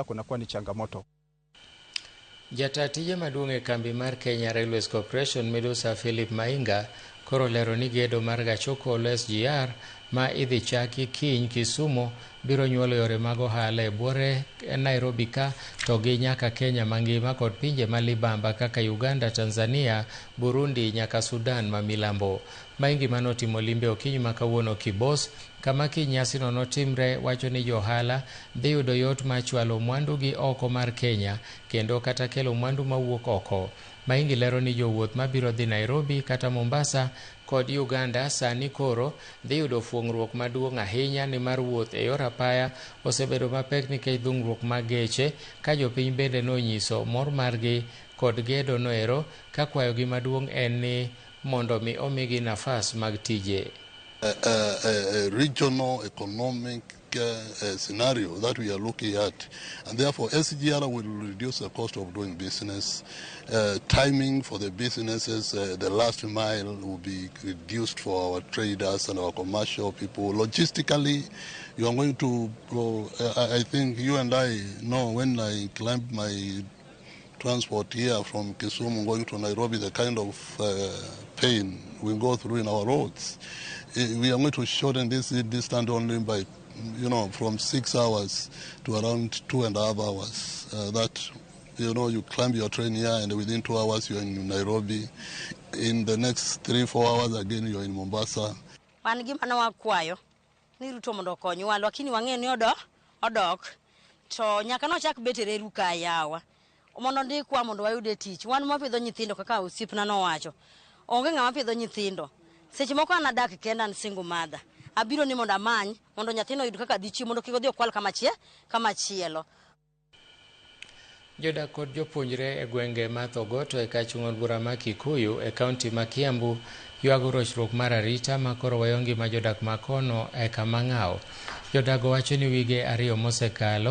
Kunakuwa ni changamoto. Jata tije maduong' e kambi mar Kenya Railways Corporation midusa Philip Mainga koro lero ni gedo mar gach okolo SGR ma idhi chaki kiny Kisumu biro nyuolo yore mag ohala e buore Nairobi ka to gi nyaka Kenya mangima kod pinje ma libamba kaka Uganda, Tanzania, Burundi nyaka Sudan ma milambo. Maingi manotimo limbe okinyi ma kawuono Kibos kama kiny nyasino notimre wacho ni johala dhi yudo yot mar chwalo mwandugi oko mar Kenya kendo kata kelo mwandu mawuok oko. Maingi lero ni jowuoth mabiro dhi Nairobi kata Mombasa kod Uganda sani koro dhi yudo fuong'ruok maduong' ahinya nimar wuoth e yor apaya osebedo mapek nikech dhungruok mag geche ka jopiny bende nonyiso mor margi kod gedo noero ka kwayogi maduong' en ni mondo mi omigi nafas mag tije. A regional economic scenario that we are looking at, and therefore SGR will reduce the cost of doing business. Timing for the businesses, the last mile will be reduced for our traders and our commercial people. Logistically, you are going to, I think you and I know when I climbed my transport here from Kisumu going to Nairobi, the kind of pain we go through in our roads. We are going to shorten this distance only by, from 6 hours to around 2.5 hours. That, you climb your train here and within 2 hours you're in Nairobi. In the next 3-4 hours again you're in Mombasa. Wan gima ne wakwayo ni Ruto mondo okonywa, lakini wang'eyo ni odok to nyaka nochak bet e reru ka yawa mondo ndikwa mondo wayude tich. Wan mapidho nyithindo kaka osiepna nowacho, onge ng'ama pidho nyithindo. Seche moko an adak kenda, an single mother. Abiro ni mondo amany mondo nyathino oyud kaka dhi chiemo mondo kik odhi okwal kama chielo. Jodak kod jopuonjre e gwenge ma Thogoto e kach od bura ma Kikuyu e kaunti ma Kiambu ywago rochruok mar arita ma koro weyo ngima jodak ma kono e kama ng'aw. Jodago wacho ni wige 2 mosekalo